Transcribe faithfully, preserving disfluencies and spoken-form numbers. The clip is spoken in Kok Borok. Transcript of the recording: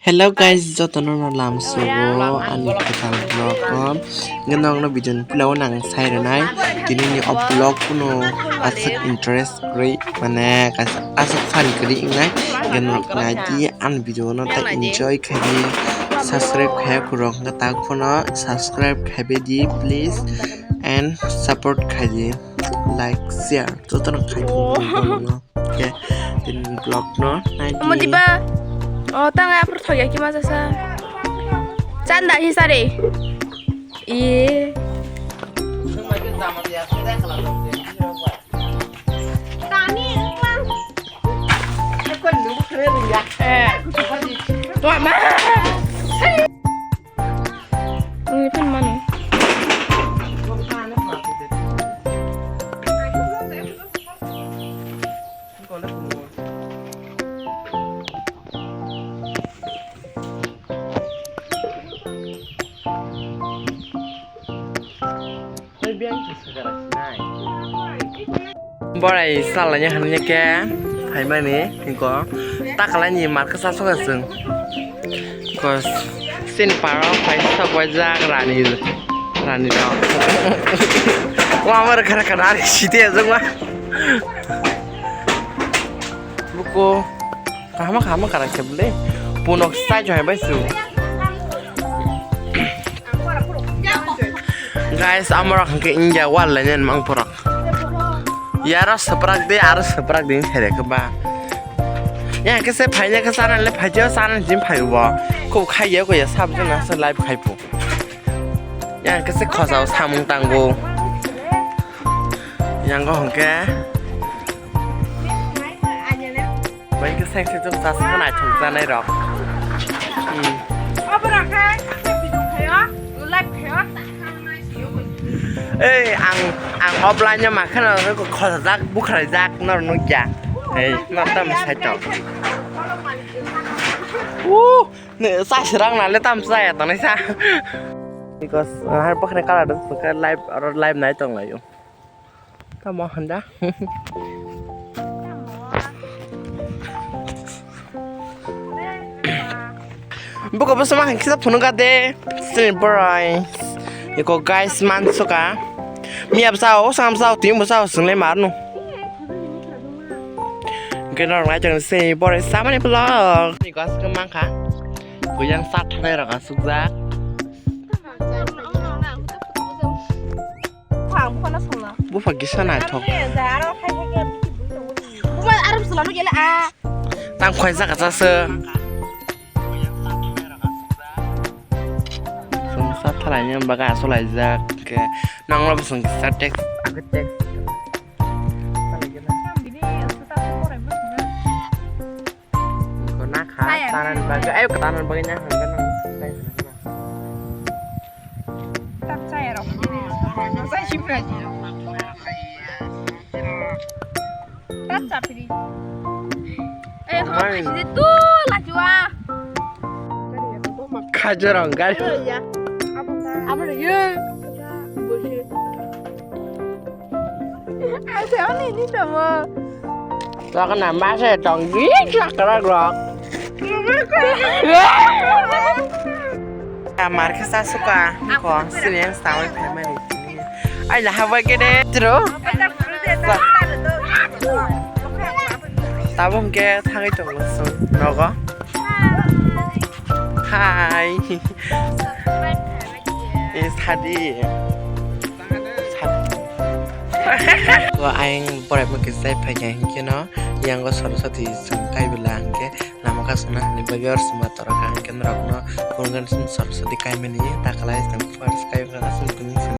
Hello guys, jotono no lamsogo ani kwtal vlog o. Hwnkhe nokno video ni pila o nang sai rwnai. Tini ni o vlog kuno aswk interest kwrwi, mane kaisa aswk funny kwrwi wngnai. Hwnkhe nok nai di ani video no tei enjoy khai di. Subscribe khaiya kwrwng hwnkhe tak phano subscribe khai bai di please and support khai di. Like, share jotono khai di. Hwnkhe tini vlog no nai di. Omo diba? O, tang aphuru thok ya kima jasa. Chanda hisare. Iye. Tani wngklang. Eh. Tua ma. Ini pun mana? Borai salai ya hanya ke hai mani ko takalai ni marka sa soka sung ko sin paro pai sok wajak rani rani rok wamar khara khara ari site jong ma buko. Kaham kaham karak se bole. Punok sai jai bai su. Guys, amorok hwnkhe India wall lainani mang porok. Yaro swprak de, aro swprak de sere khe ba. Ya khe se phaina khe sana le phaio sana jim phaibo. Ko khaiya ko ya sab jana se live khaipo. Ya khe se khosao samung tango. Yango hwnkhe. Bai khe seng seng jok chasa naithok janai rok. Hmm. Ei, ang, ang offline-o makheno khojajak, bukhraijak, norok nukya. Ei, no tam sai tong. Uh, ne, sa sirang na le tam saya tongnai sa. Because, uh, har bukhrai kalar live, oro live nai tong laio. Tamo handa. Buko bwsama hai kisa phunukha de. Sini borai. Iko guys mansuka. Miya bwsao, sam bwsao, tini bwsao, swngle marno. Hwnkhe norok nai tong sini borai samani vlog. Iko aswk mankha. Kuyang sat thanai rok asukjak. Buphang, buphang na songla. Buphang kisa naithok. Buma aram sula no gele a. Tang khoi jaka chaswk. Songsa thalaini baga asolaijak. Nanglo bwswng kisa text, age text. Ko na kha, chaya tanan bagwi, ayo tanan bagwi na hangga nang. Tap chaya rok. Sai sipra ji. Tap chapri. Eh, kho. Mai. Khasi de tu lajua. Khajarong gari. Abo ya. Abo ya. Bosi. Ang se ani ni tamo. Sakna mase tong di sakra grok. Amar khe sa suka ko sini yang sawi khamani. Ai la habai gede tro. Tabung ke thangai tong lo so nogo. Hai. Is hadi. Ko aing borai mo kisai phai khe hwnkhe no yango Saraswati sung kai bila hwnkhe lama kasuna hani bagwi or sima torok hwnkhe norok no phunukgwi Saraswati kai mani ta khlai sung first kai wngkha aswk tini.